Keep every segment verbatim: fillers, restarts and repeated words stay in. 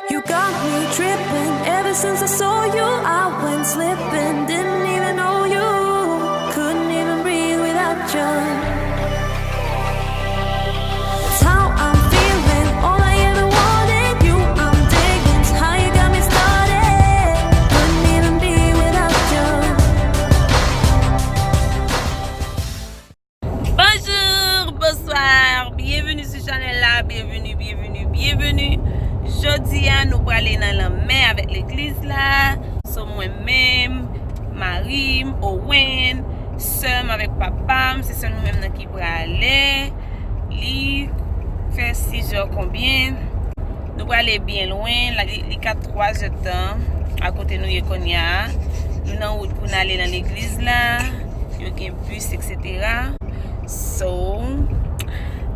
You got me tripping. Ever since I saw you, I went slipping. Didn't even know you. Couldn't even breathe without you. It's how I'm feeling. All I ever wanted, you I'm digging. It's how you got me started. Couldn't even be without you. Bonjou, bonswa, byenveni sou chanèl la, byenveni, byenveni, byenveni. Jodi a, nou prale nan lanmè avèk legliz la. So, mwen menm, mari m, Owen, sè m avèk papa m, se sèl nou menm nan ki prale. Li fè sis zè konbyen? Nou prale byen lwen, la, li, li ka twa zè tan a kote nou ye kounye a. Nou nan wout pou n ale nan legliz la. Yo gen bis, et cetera. So,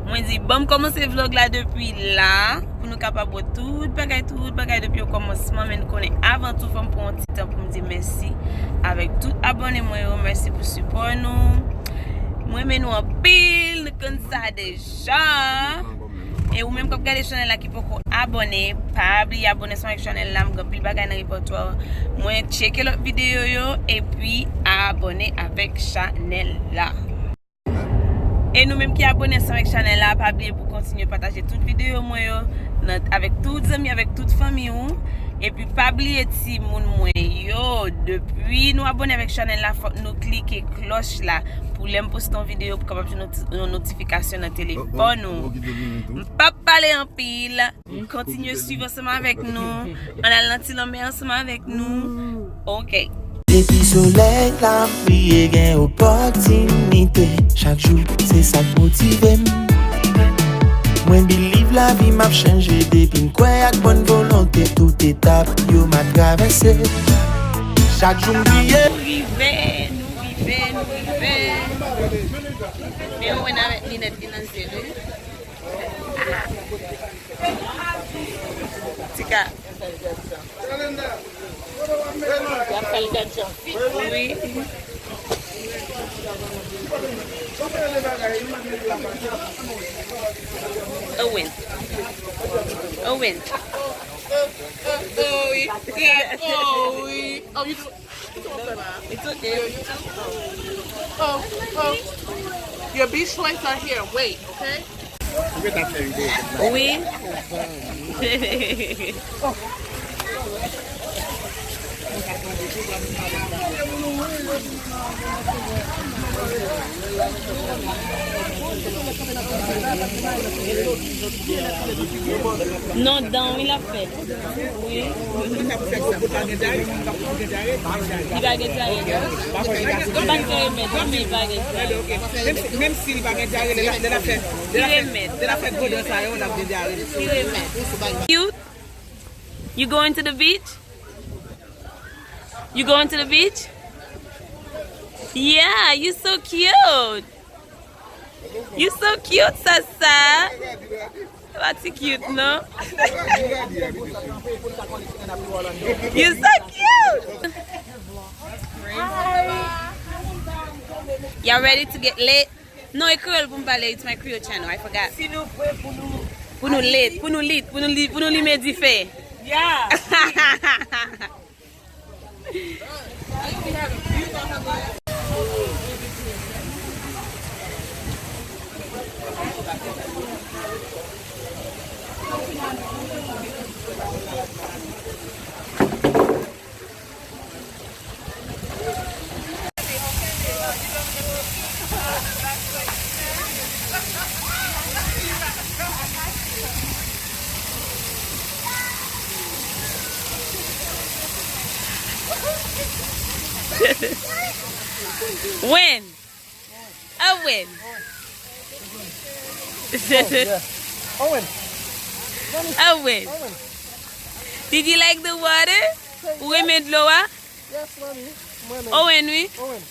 mwen di, ban m kòmanse vlòg la depi la, pou nou kapab wè tout bagay, tout bagay depi okòmansman, men nou konnen avan tou, fò m pran yon ti tan pou m di mèsi avèk tout abòne mwen yo, mèsi pou sipò nou. Mwen renmen nou anpil, nou konn sa deja. E ou menm k ap gade chanèl la ki poko abòne, pa bliye abòne ansanm avèk chanèl la, m gen anpil bagay nan repètwa mwen, tcheke lòt videyo yo, epi abòne avèk chanèl la. E nou menm ki abòne ansanm avèk chanèl la, pa bliye pou kontinye pataje tout videyo mwen yo nan, avèk tout zanmi, avèk tout fanmi ou. Epi pa bliye timoun mwen yo, depi nou abòne avèk chanèl la, fòk nou klike klòch la pou lè m poste yon videyo pou kapab jwenn noti-, yon notifikasyon nan telefòn ou. M p ap pale anpil. Kontinye swiv ansanm avèk nou. Ann al nan ti lanmè ansanm avèk nou. Ok. Depi solèy la m priye gen opòtinite. Chak jou se sa k motive m. Mwen believe lavi m ap chanje depi m kwè ak bòn volonte tout etap yo m a travèse. Chak jou m priye. Nou rive, nou rive, nou rive. Men Owen avèk linèt li nan zye li. Tika. Y ap fè l gad jan. Wi. Owen. Owen. Oh, wi. Oh, wi. Oh, you do. It's okay. Oh, oh. Your beach lights are here. Wait, okay? Wi. Non, dan wi l ap fè. Wi. Li pa gen dyare, non? Li pa gen dyare, non? Li pa gen dyare, men li pa gen dyare. Menm si, menm si li pa gen dyare, lè l ap, lè l ap fè, lè l ap fè, lè l ap fè gwo dan sa yo, l ap gen dyare. Li remèt. Cute. You going to the beach? You going to the beach? Yeah, you so cute. You so cute, Sasa. Ou pa ti cute, non? You so cute. Y'all ready to get lit? Non, e kreyòl pou m pale. It's my Creole channel. I forgot. Si nou prè pou nou. Pou nou lit, pou nou lit, pou nou li-, pou nou limen dife. Yeah. When? Owen. Oh, yeah. Owen. Owen. Owen. Did you like the water? Ou renmen dlo a? Yes, mami. Mwen menm. Owen, wi. Owen.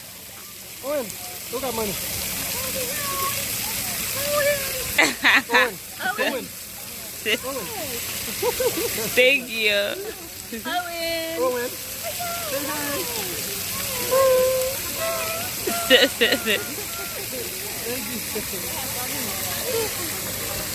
Owen. Look at money. Owen. Owen. Owen. Thank you. Owen. Owen. Say hi. Thank you.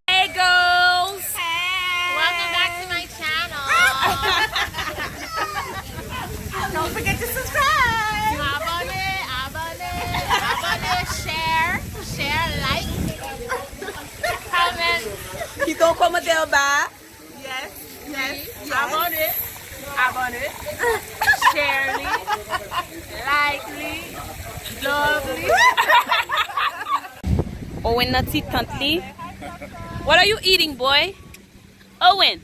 Hey girls! Hey! Welcome back to my channel. Don't forget to subscribe. Abòne, abòne, abòne, share, share, like, comment. Kite yon kòmantè anba. Yes, yes, yes. Abòne, abòne, share li, like li, love li. Owen nan ti tant li. What are you eating, boy? Owen,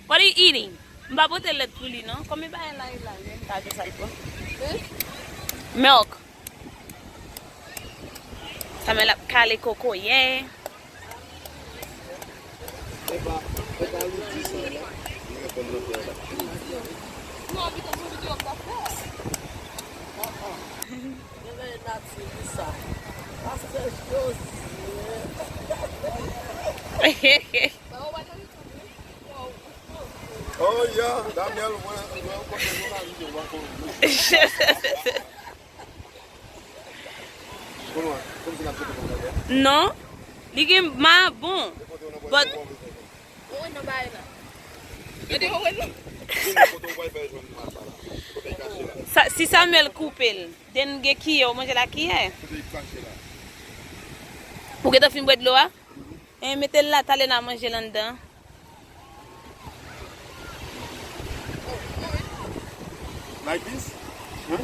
what are you eating? M pa pote lèt pou li non. Kòman bagay la ye la? Gade sa l pran. Milk. Sa men l ap kale kokoye. Oh yeah, Daniel, mwen, mwen, mwen, mwen, mwen, mwen, mwen. Non, li gen ma bon. But sa, si Samuel koupe l, then gen kiyè, ou manje l ak kiyè. Ou gentan fin bwè dlo a? Eh, mete l la, talè n a manje l anndan. Like this? Huh?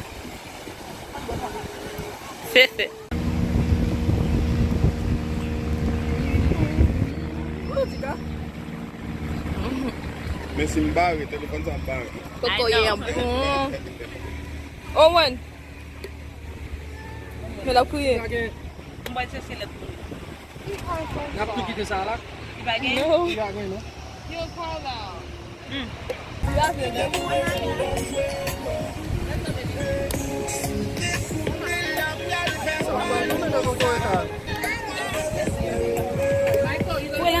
Men si m bare, telefòn sa ap bare. Kokoye an bon. Owen. Men l ap kriye. M pral chèche lèt pou li. N ap tou kite sa la. Li pa gen? No. Li pa gen, non. Yo, Carla. Hmm. Michael, you gonna...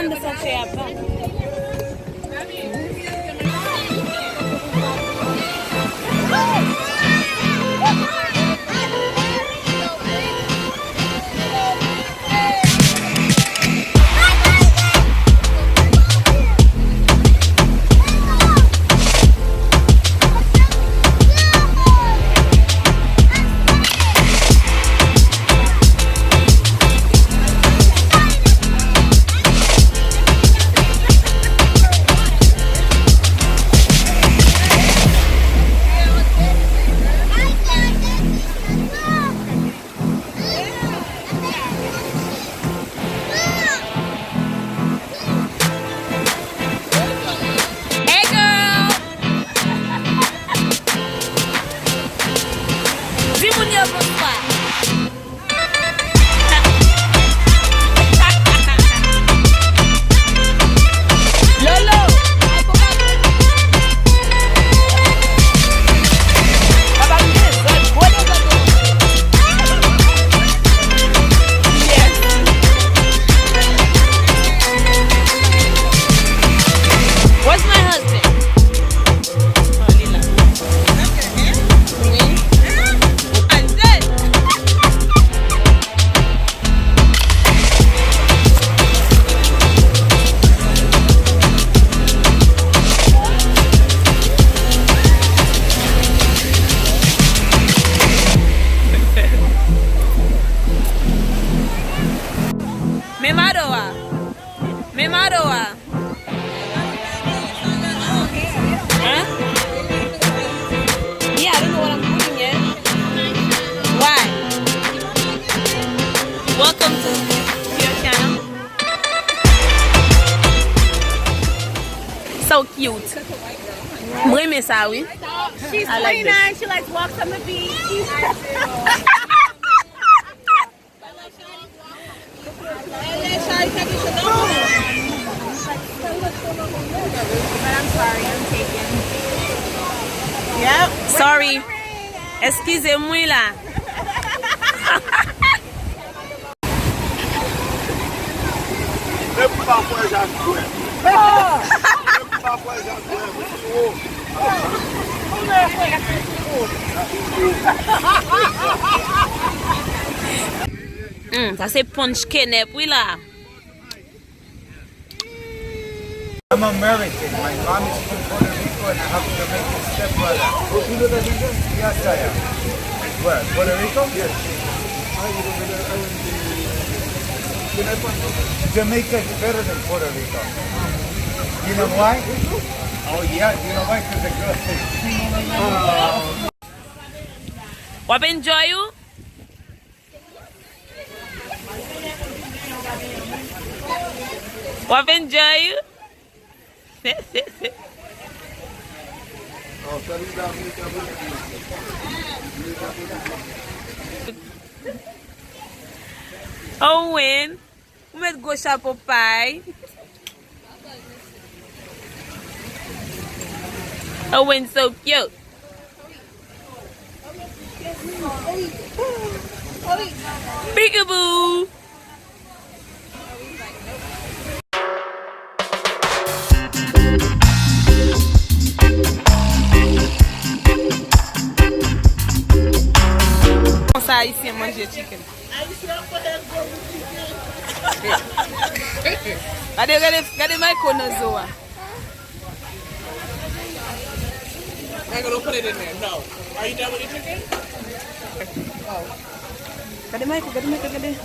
Hey girl! Di moun yo bonswa. Lolo! Papa m dezòd, gwo dezòd. Yes. Where's my husband? Oh, li la. Wi. Ann dead. Men mado a. Men mado a. Huh? Yeah, I don't know what I'm doing yet. Why? Welcome to your channel. So cute. M renmen sa, wi. She's I like this. Twenty-nine. She likes walks on the beach. Sorry. Eskize m wi la. Depi pa vwayaj ak dwèt. Depi pa vwayaj ak dwèt, ou. Hmm, sa se punch kenèp wi la. I'm American. My mom is from Puerto Rico and I have a Jamaican stepbrother. Yes, I am. Where? Puerto Rico? Yes. Jamaica is better than Puerto Rico. You know why? Oh yeah, you know why? 'Cause the girls say, "Single." W ap enjoy ou? W ap enjoy ou? Owen, ou met gwo chapo pay. Owen so cute. Peekaboo. Konsa Ayisyen manje chicken. Gade, gade, gade Michael nan zo a. Michael, don't put it in there. No. Are you done with your chicken? Oh. Gade Michael, gade Michael, gade.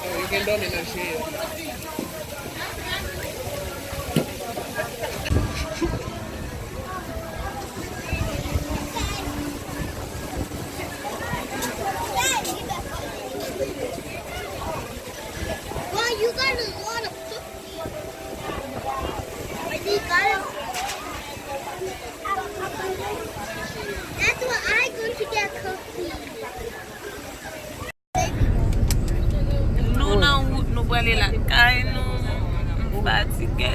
Oh, you can do it in there. Well, you got a lot of cookies. Like, you got a, that's why I go to get cookies. Nou nan wout, nou prale lakay nou. M fatige.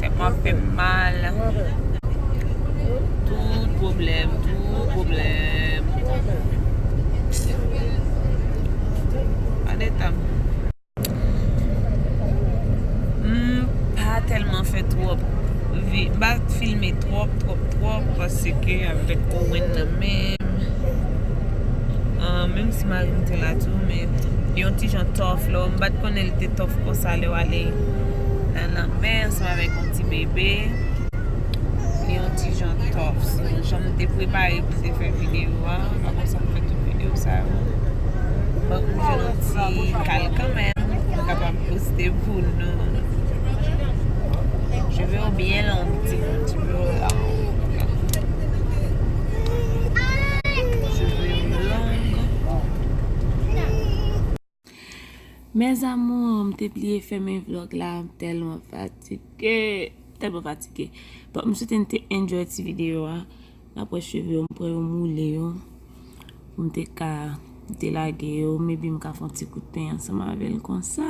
Tèt mwen ap fè m mal. Tout pwoblèm, tout pwoblèm. Pa detann. M pa tèlman fè twòp vi-, m pa filme twòp, twòp, twòp, paske avèk Owen nan menm, ah, menm si mari m te la tou, men yon ti jan tòf, lè w, m pa t konnen l te tòf konsa lè w ale nan lanmè ansanm avèk yon ti bebe. Li yon ti jan tòf. So, jan m te prepare pou m te fè videyo a, pa konsa m fè tout videyo sa yo. Bon, m jwenn yon ti kal kanmenm, m kapab poste pou nou. Cheve yo byen long, timoun, cheve yo long. Cheve yo long. Mes amours, m te bliye fèmen vlòg la, m tèlman fatige, tèlman fatige. Bon, m swete n te enjoy ti videyo a. N ap wè cheve yo, m pran yo, m woule yo. Pou m te ka delage yo, maybe m ka fè yon ti kout peny ansanm avè l konsa.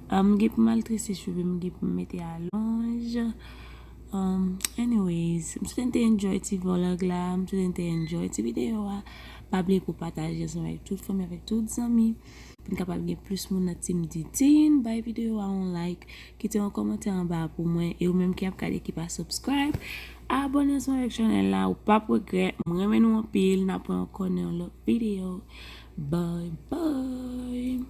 Ah, m gen pou m al trese cheve m, gen pou m mete alonj. Um, anyways, m swete n te enjoy ti vlòg la, m swete n te enjoy ti videyo a. Pa bliye pou pataje ansanm avèk tout fanmi, avèk tout zanmi. Pou n kapab gen plis moun nan Team Didine, bay videyo a yon like, kite yon kòmantè anba pou mwen, e ou menm ki ap gade ki pa subscribe, abòne ansanm avèk chanèl la, ou p ap regrèt, m renmen nou anpil, n ap wè ankò nan yon lòt videyo, bye bye.